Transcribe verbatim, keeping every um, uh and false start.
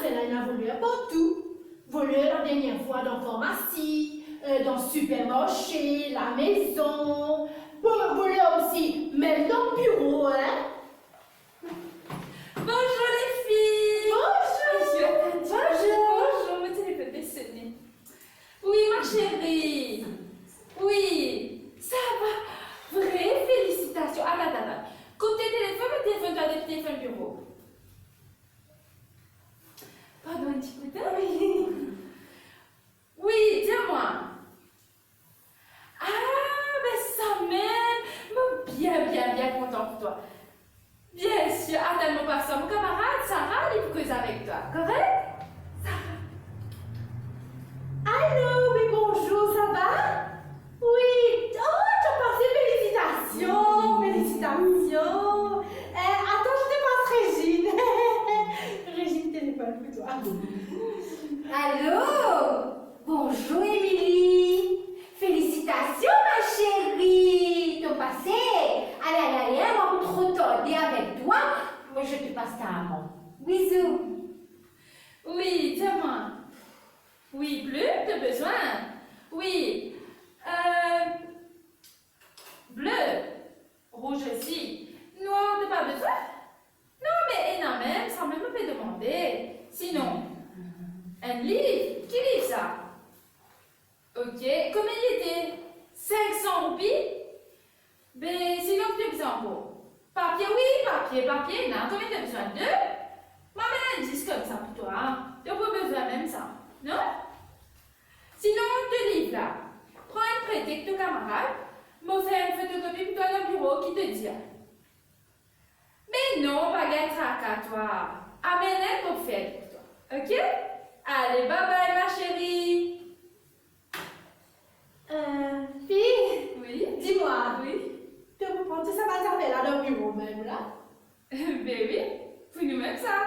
Sela ena voler partou. Voler ladernie fwa dan farmasi, euh, dan sipermarse, lamezon. Vo-, voler osi, mem dan biro, hein. Bonjour les filles. Bonjour. Bonjour. Bonjour, mo telefon pe sone. Oui, ma chérie. Oui, sa va. Vre, felisitasion. Atann, atann, atann. Koup telefon, mo telefon twa depi telefon biro. Pardon, enn ti kou de tan. Oui. Oui, dir mwa. Ah, be sa mem, mo bien, bien, bien kontan pou twa. Bien sir, atann mo pas sa mo kamarad Sarah, li pou koz avek twa, korek? Sarah. Allô, oui, bonjour, ça va? Oui. Oh, t'as passé, félicitations, félicitations. Euh, attends, je te passe Régine. Régine, téléphone pour toi. Allô? Bonjour Émilie. Félicitations ma chérie. To pase. Ale, ale, ale, hein, mo pa pou tro tarde avek twa. Moi, je te passe ta maman. Bisous. Oui, dir mwa. Oui, ble, to bizin? Oui. Euh, ble. Rouz osi. Nwar, to pa bizin? Non, me ena mem, sa mem mo pe demande. Sinon, enn liv. Ki liv sa? Ok, komie li ete? Sink san roupi? Be, sinon ki to bizin ankor? Papie, wi, papie, papie ena. Komie to bizin? De? Mo amenn enn dis koumsa pou twa, to pou bizin mem sa, non? Sinon, to liv la, pran enn prete ek to kamarad, mo fer enn fotokopi pou twa dan biro, ki to dir? Me non, pa gagn traka twa. Amenn enn, mo fer li pou twa. Ok? Ale, bye bye, ma chérie. Euh, fi, wi? Di mwa. Wi? To pou pran tou sa bann zafer la dan biro mem la? Be wi, pou nou mem sa.